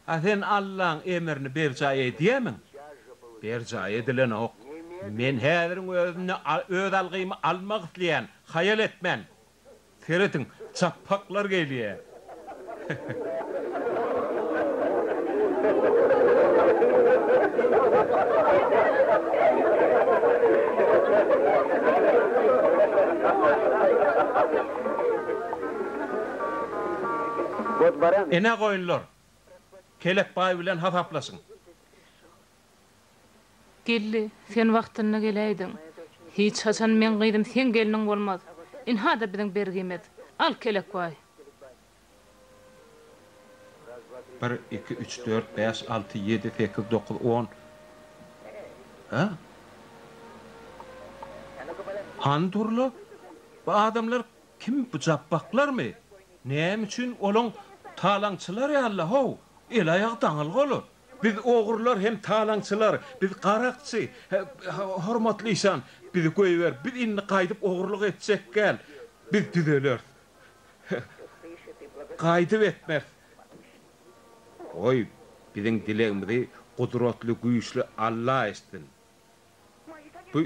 A sen Allaň emrini berjaý edýämiň? Berjaý edilenok. Men häziriň özünde öz algymy almak isleýän, haýal etmän. Serediň, çapaklar gelýär. Ine goýunlar. Kelekbaý bilen hasaplaşyň. Geldi, sen wagtynda geläýdiň. Hiç haçan meň gyzym seň gelniň bolmaz. Ynha-da biziň bergimiz. Al, Kelekbaý. Bir, iki, üç, dört, bäş, alty, ýedi, sekiz, dokuz, on. Hä? Hany dur-la? Bu adamlar kim? Bu japbaklarmy? Näme üçin olaň talaňçylar ýaly-la, how? El-aýagy daňylgy olar. Biz ogrular hem talaňçylar, biz garakçy. Hormatly işan, bizi goýber, biz indi gaýdyp ogrulyk etjek däl. Biz düzeleris. Gaýdyp etmeris. Goý, biziň dilegimizi gudratly, güýçli Alla eşitsin. Bu,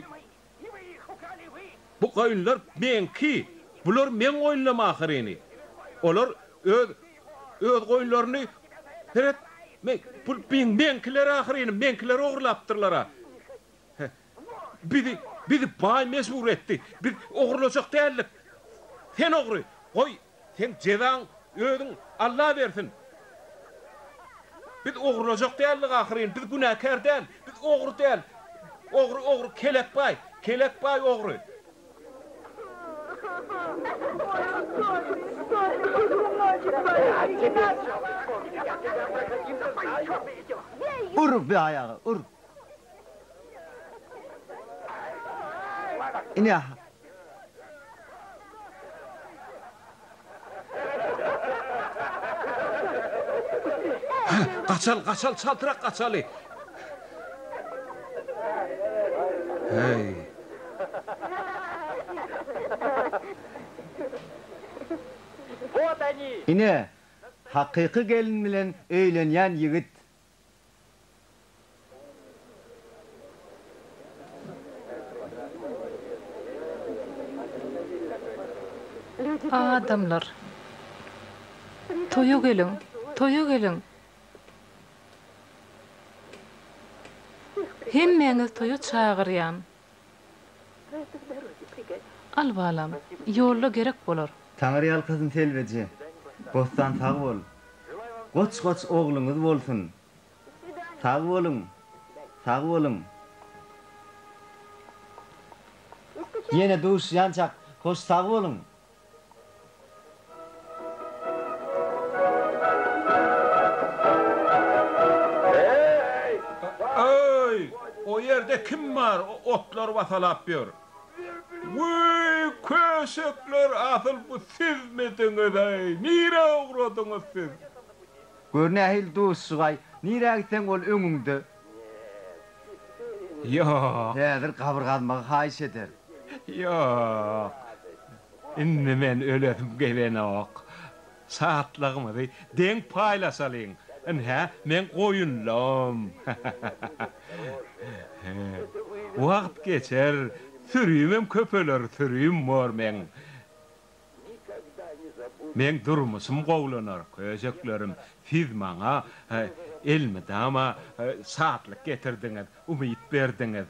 bu goýunlar meňki. Bular meň goýunlarym ahyryny. Olar öz, öz goýunlaryny, seret, me, bu meň, meňkiler ahyryny, meňkileri ogurlapdyrlar-a. Bizi, bizi baý mejbur etdi. Biz ogurlajak däldik. Sen ogry, goý, Seň jezaň özüň Alla bersin. Biz ogurlajak däldik ahyryn, biz günäkär däl, biz ogry däl. Ogry, ogry Kelekbaý, Kelekbaý ogry. Ur baý aga, ur. Ine, Gaçaly, gaçaly, çaltrak gaçaly. Heý. Ine, hakyky gelin bilen öýlenýän ýigit. Adamlar, toýa geliň, toýa geliň! Hemmäňizi toýa çagyrýan. Al balam, ýolda gerek bolar. Taňryýalkasyn Selbeje. Bossan sag bol. Goç-goç ogluňyz bolsun. Sag boluň. Sag boluň. Ýene duşýançak hoş sag boluň. Eý, o ýerde kim bar, otlary basalap ýör? Wiý, köşekler, asyl bu sizmidiňiz-eý, nirä ugradyňyz siz? Gör nähili duşuşyk-aý, nirä gitseň ol öňüňde. Ýok. Häzir gabyr gazmagy haýyş eder. Ýok. Indi men ölesim gelenok. Şatlygymyzy deň paýlaşalyň. Ynha, meň goýunlam. Wagt geçer, sürümem köpeler, sürüm bor meň. Meň durmuşym gowlanar, köşeklerim. Siz maňa elmydama şatlyk getirdiňiz, umyt berdiňiz.